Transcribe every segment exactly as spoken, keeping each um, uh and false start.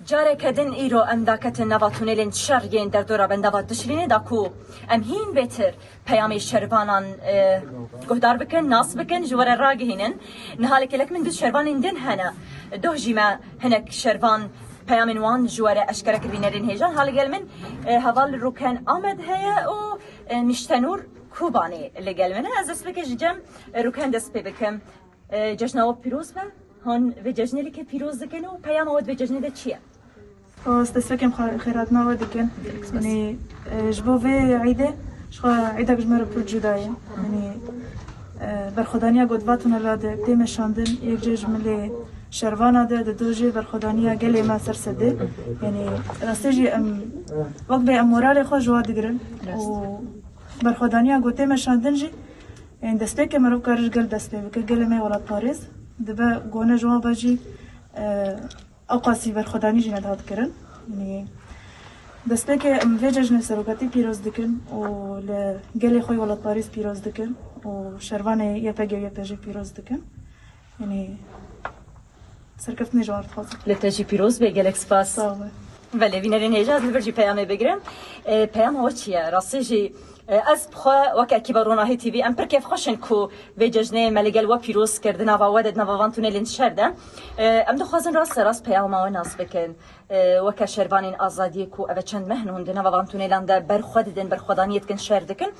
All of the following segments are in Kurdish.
Careke din îro em daketin nava tunelên şer yên derdora bendava Tişrînê da ku em hîn bêtir peyamê şervanan, e, guhdar bikin, nas bikin, ji we re ragihînin. Niha li gelek min du şervanên din hene. Doh jî me hinek şervan peyamên wan ji we re eşkere kir bînerên hêja. Niha li gel min, e, heval Rûken Amed heye û, e, Miştenûr Kubanê li gel min e. Ez destpêkê ji cem, e, Rûken dest pê bikim. E, cejna we pîroz be. Hûn vê cejnê li kê pîroz dikin û peyama we di vê cejnê de çi ye? Xwe ez destpêkê em xwe-, xêrhatina we dikin. Yanî, e, ji bo vê îdê, ji xwe îdek ji me re pir cuda ye. Yanî, e, berxwedaniya ku di va tunela de tê meşandin, yek cih ji milê şervana de, di do jî berxwedaniya gelê me ser sedê. Yanî, rastî jî em, wek bê em moralê xwe ji wa digirin û berxwedaniya ku tê meşandin jî, yanî, destpêkê mirov kare ji gel dest pê bike, gelê me welatparêz. Dibe gone ji wan ve jî, e, ew qasî berxwedanî jî nedihat kirin. Yanî, destpêkê em vê cejnê serokatî pîroz dikin û li gelê xwe welatparêz pîroz dikin û şervanê Y P G û Y P J pîroz dikin. Yanî, serkeftinê ji wan dixwazim. Li te jî pîroz be, gelek spas. Sağ ol. Belê, bînerên hêja, ez li vir jî peyamê bigirim. E, peyama we çi ye? Rastî jî, e, ez bi xwe weke ekîba Ronahî T V, em pir kêfxweş in ku vê cejnê me li gel we pîroz kir, di nava we de, di nava van tunelên şer de. E, em dixwazin rast rast peyama we nas bikin. E, weke şervanên azadiyê ku ev çend meh in hûn di nava van tunelan de ber xwe didin, berxwedaniyê dikin, şer dikin.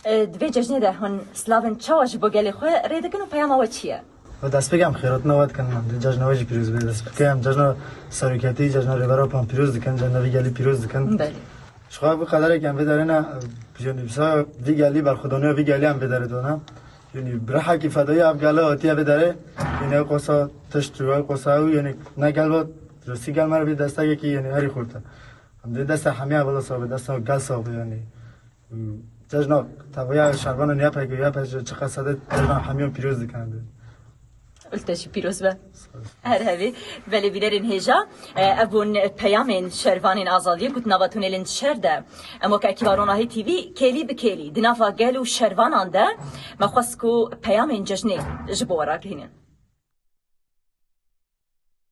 E, di vê cejnê de hûn silavên çawa ji bo gelê xwe rê dikin û peyama we çi ye? Ve destpêkê em xêratina we dikin, em dê cejna we jî pîroz be. Destpêkê em cejna seroketî, cejna Rêber Apo pîroz dikin, cejna vî gelî pîroz dikin. Belê. Ji xwe bi qederek em vê derê ne, yanî, bisa vî gelî, berxwedaniya vî gelî em vê derê dane. Yanî, bi rihekî fedayî ev gele hatiye vê derê, yanî, ew qosa tişt û ew qosa ew, yanî, ne gel ve, rastî gel me re vê destekekî, yanî, herî xurt e. Em dê desta hemiya bila sax be, desta gel sax be, yanî. Cejna tevaya şervanan Y P G, Y P J, çiqas sede cejna hemiyan pîroz dikin em dê. Û te jî pîroz be. Her hevî, belê bînerên hêja, e, ev bûn peyamên şervanên azadiyê ku di nava tunelên şer de. Em weke ekîba Ronahî T V kêlî bi kêlî di nava gel û şervanan de me xwest ku peyamên cejnê ji bo we ragihînin.